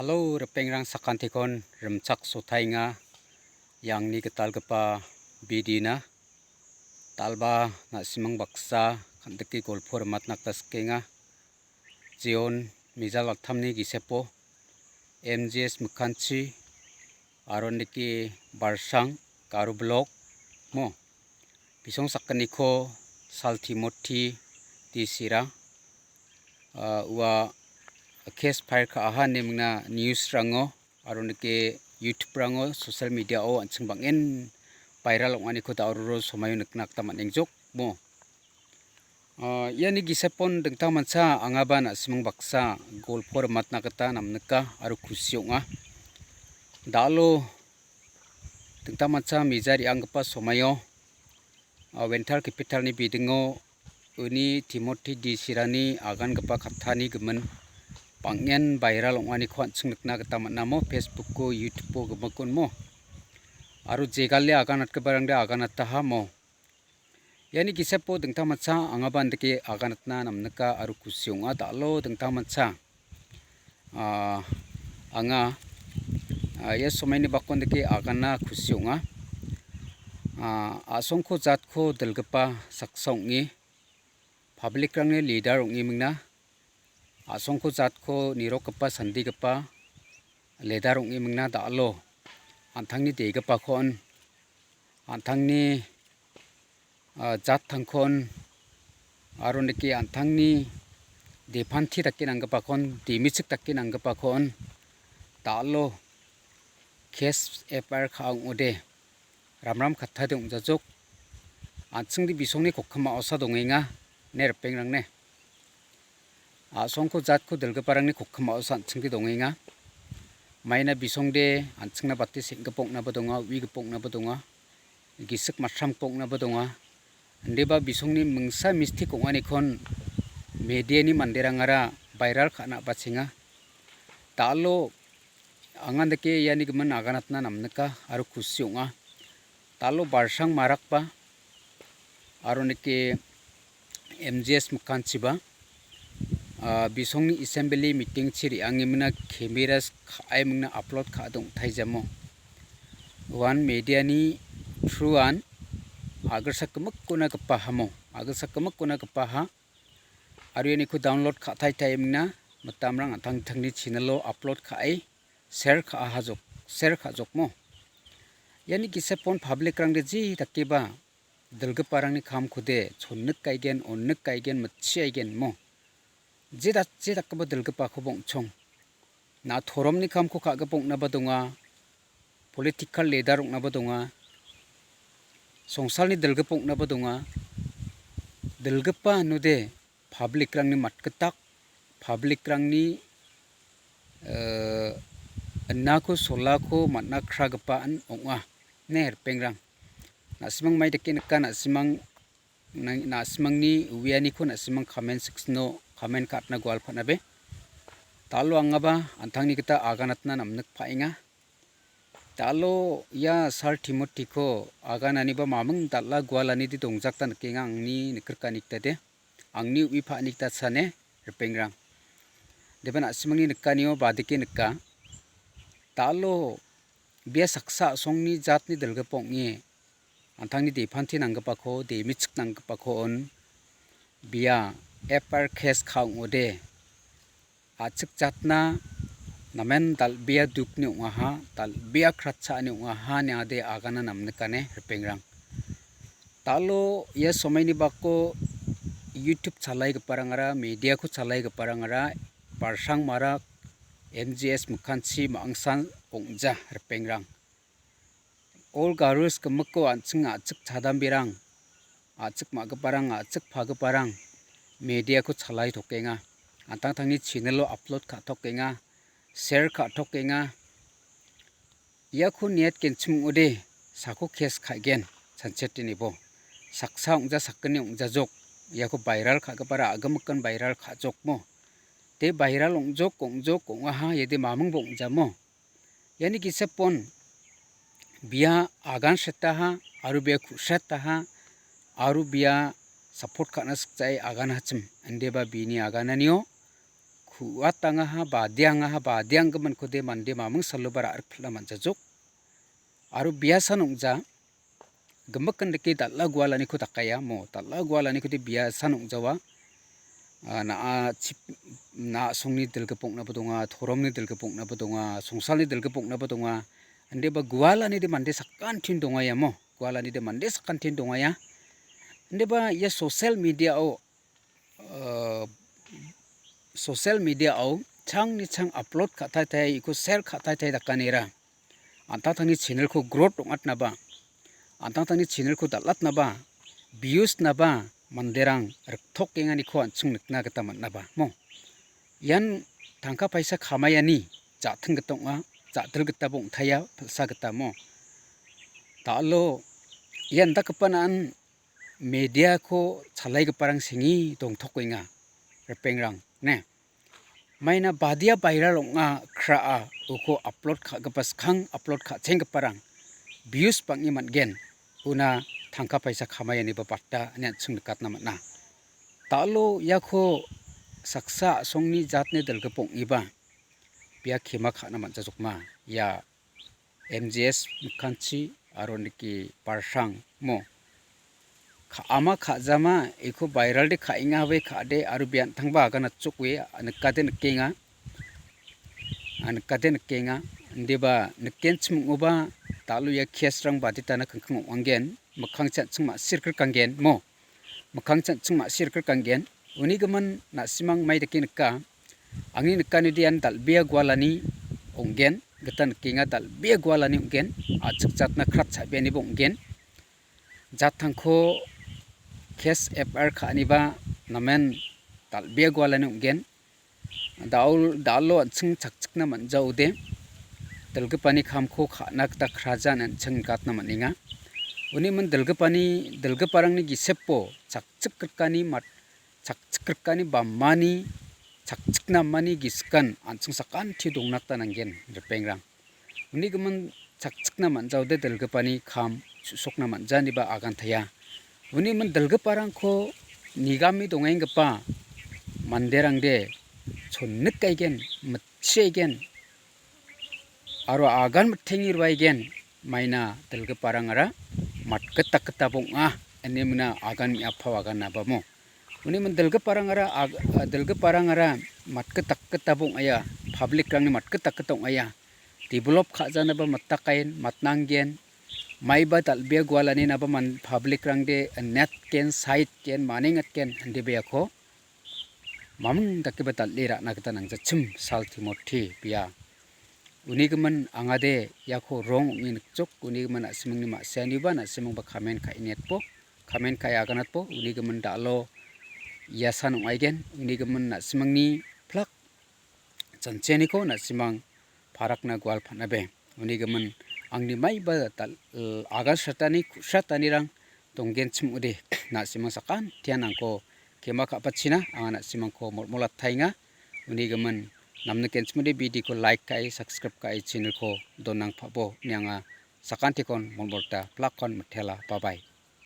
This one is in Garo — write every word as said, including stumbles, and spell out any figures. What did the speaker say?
Halo, ripengrang sakantikon rimchaksotaenga, iangni gitalgipa bidina. Dalba na·simang baksa kan·dike golpo rimatna gita sikenga. Jeon mejal altamni gisepo M G S Mikanchi aro niki Barsang Garo Blok mo. Bisong sakgniko Sal Timothy D C-ra, ah, ua case file ka·aha ine mingna news-rango aro nike YouTube-rango, social media-o an·ching bang·en viral ong·aniko da·o roro somaio nikna gita man·engjok mo. Ah, iani gisepon dingtangmancha angaba na·simang baksa golpo rimatna gita namnika aro kusi ong·a. Da·alo dingtangmancha mija re·anggipa somaio, ah, Winter Capital-ni bidingo uni Timothy D C-rani agangipa kattani gimin bang·en viral ong·aniko an·ching nikna gita man·amo, Facebook-o, YouTube-o gimikonmo. Aro jegale aganatgiparangde aganataha mo. Iani gisepo dingtangmancha angaba andike aganatna namnika aro kusi ong·a. Da·alo dingtangmancha, ah, anga, ah, ia somaini bakon dike agana kusi ong·a. Ah, a·songko jatko dilgipa saksa ong·e, public-rangni leader ong·e mingna, a·songko jatko nirokgipa, sandigipa leader ong·e mingna da·alo an·tangni degipakon, an·tangni, ah, jattangkon, aro nike an·tangni depanti dake nanggipakon, demichik dake nanggipakon da·alo case F I R ka·a ong·ode. Ramram kattade ong·jajok. An·chingde bisongni kokkima osa dongenga, ne ripengrang ne. A·songko jatko dilgiparangni kokkima osa an·chingde dongenga. Maina bisongde an·chingna bate seng·gipa ong·naba donga, uigipa ong·naba donga, gisik matram gipa ong·naba donga. Indiba bisongni mingsa mistik ong·anikon mediani manderangara viral ka·na a·bachenga. Da·alo angan dake iani gimin aganatna namnika aro kusi ong·a. Da·alo Barsang Marakba aro nike M G S Mikanchiba, ah, bisongni assembly meeting-chi re·angimina camera ka·aimingna upload ka·ade ong·taijamo. Uan mediani through-an agilsak gimikona gipahamo, agilsak gimikona gipaha. Aro ianiko download ka·taitaimingna mitamrang an·tangtangni channel-o upload ka·e share ka·ahajok, share ka·jokmo. Iani gisepon public-rangde je dakeba dilgiparangni kamkode chonnik kaigen, onnik kaigen, mitchi aigen mo. Je da-, je dakgipa dilgipakoba ong·chong. Na toromni kamko ka·gipa ong·naba donga, political leader ong·naba donga, songsalni dilgipa ong·naba donga. Dilgipa anode public-rangni matgitak, public-rangni, eh, inako solako man·a kragipa an ong·a, ne ripengrang. Na·simang mai dake nika, na·simang nang-, na·simangni uianiko na·simang comment section-o comment ka·atna gual panabe. Da·alo angaba an·tangni gita aganatna namnik pa·enga. Da·alo ia Sal Timothy-ko agananiba maming dal·a gualanide dongjakta nikenga, angni nikrikani gitade, angni ui pa·ani gita sane ripengrang. Deba na·simangni nikanio badike nika. Da·alo bia saksa a·songni jatni dilgipa ong·e, an·tangni depanti nanggipako, demichik nanggipako on bia F I R case ka ong·ode, a·chik jatna namen dal·bea dukni ong·aha, dal·bea kratcha·ani ong·aha ine ade agana namnikane ripengrang. Da·alo ia somaini bako YouTube chalaigiparangara, media-ko chalaigiparangara, Barsang Marak, M G S Mikanchi ma·angsan ong·ja ripengrang. All Garos gimikko an·ching a·chik chadamberang, a·chik ma·giparang, a·chik pagiparang media-ko chalaitokenga. An·tangtangni channel-o upload ka·tokenga, share ka·tokenga. Iako niatgenchim ong·ode sako case ka·gen, chanchiatanibo. Saksa ong·ja sakgni ong·jajok, iako viral ka·gipara a·gimikan viral ka·jokmo. De viral ong·jok, ong·jok, ong·aha, iade mamingba ong·jamo. Iani gisepon bia agan setaha, aro bia ku·setaha, aro bia support ka·na sikjae aganachim. Indeba bini agananio ku ku·atangaha, badiangaha, badianggiminko de mande maming saloba ra·rikpilna man·jajok. Aro biasan ong·ja, gimikgindike dal·a gualaniko dakaia mo, dal·a gualanikode biasan ong·jawa. Ah, na·a chip-, na·a songni dilgipoknaba donga, toromni dilgipoknaba donga, songsalni dilgipoknaba donga. Indiba gualanide mande sakantin dongaia mo, gualanide mande sakantin dongaia. Indiba ia social media-o, ah, social media-o changni chang upload ka·taitai, iko share ka·taitai dakanira. An·tangtangni channel-ko growth ong·atnaba, an·tangtangni channel-ko dal·atnaba, views-naba manderang riktokenganiko an·ching nikna gita man·aba mo. Ian tangka paisa kamaiani ja·ting gita ong·a, ja·dil gitaba ong·taia, pilsa gita mo. Da·alo ia indakgipa na·an media-ko chalaigiparang senge dongtokenga, ripengrang, ne. Maina badia viral ong·a kra·a uko upload ka·gipa skang upload ka·chenggiparang views bang·e man·gen, una tangka paisa kamaianiba batta ine an·ching nikatna man·a. Da·alo iako saksa a·songni jatni dilgip ong·eba bia kema ka·na man·jajokma. Ia M G S mikkangchi aro niki barsang mo. Ka-, ama ka·jama iko bairalde ka·enga we ka·ade aro biantangba aganatchok we nikade nikenga. A nikade nikenga. Indiba nikenchim ong·oba da·alo ia case-rang baditana kangkang ong·anggen. Mikkangchi an·ching ma·sirgrikanggen mo. Mikkangchi an·ching ma·sirgrikanggen. Uni gimin na·simang mai dake nika. Angni nikanide ian dal·bea gualani ong·gen, gita nikenga, dal·bea gualani ong·gen, a·chik jatna krat cha·beaniba ong·gen. Jattangko case F I R ka·aniba namen dal·bea gualani ong·gen. Da·ol-, da·alo an·ching chakchikna man·jaode, dilgipani kamko ka·na gita krajan an·ching nikatna man·enga. Uni min dilgipani, dilgiparangni gisepo chakchikrikani mat-, chakchikrikani bamani, chakchiknamani gisikan an·ching sakanti dongna gita nanggen, ripengrang. Uni gimin chakchikna man·jaode dilgipani kam su·sokna man·janiba agantaia. Uni min dilgiparangko nigame dongenggipa manderangde chonnikaigen, mitchiaigen, aro agan miteni ruaigen, maina dilgiparangara matgit dakgitaba ong·a, ine mina agan me·apao aganabamo. Uni min dilgiparangara ag-, dilgiparangara matgit dakgitaba ong·aia, public-rangni matgit dakgita ong·aia. Develop ka·janaba mitakaen, matnanggen, maiba dal·bea gualaninaba man-, public-rangde inetgen, saitgen, manengetgen, indiba iako maming dakeba dal·e ra·na gita nangjachim, Sal Timothy bia. Uni gimin angade iako wrong ong·e nikjok, uni gimin na·simingni ma·sianiba na·simingba comment ka·e niatbo, comment ka·e aganatbo, uni gimin da·alo iasan ong·aigen, uni gimin na·simingni plak janchianiko na·simang parakna gual pan·abe. Uni gimin angni maiba dal-, agalsatani, ku·satanirang donggenchim ong·ode, na·simang sakantian angko kema ka·pachina, anga na·simangko molmolataenga. Uni gimin namnikenchim ong·ode, video-ko like ka·e, subscribe ka·e, channel-ko donangpabo. Ine anga sakantikon molmolta, plakkon mitela. Bye bye.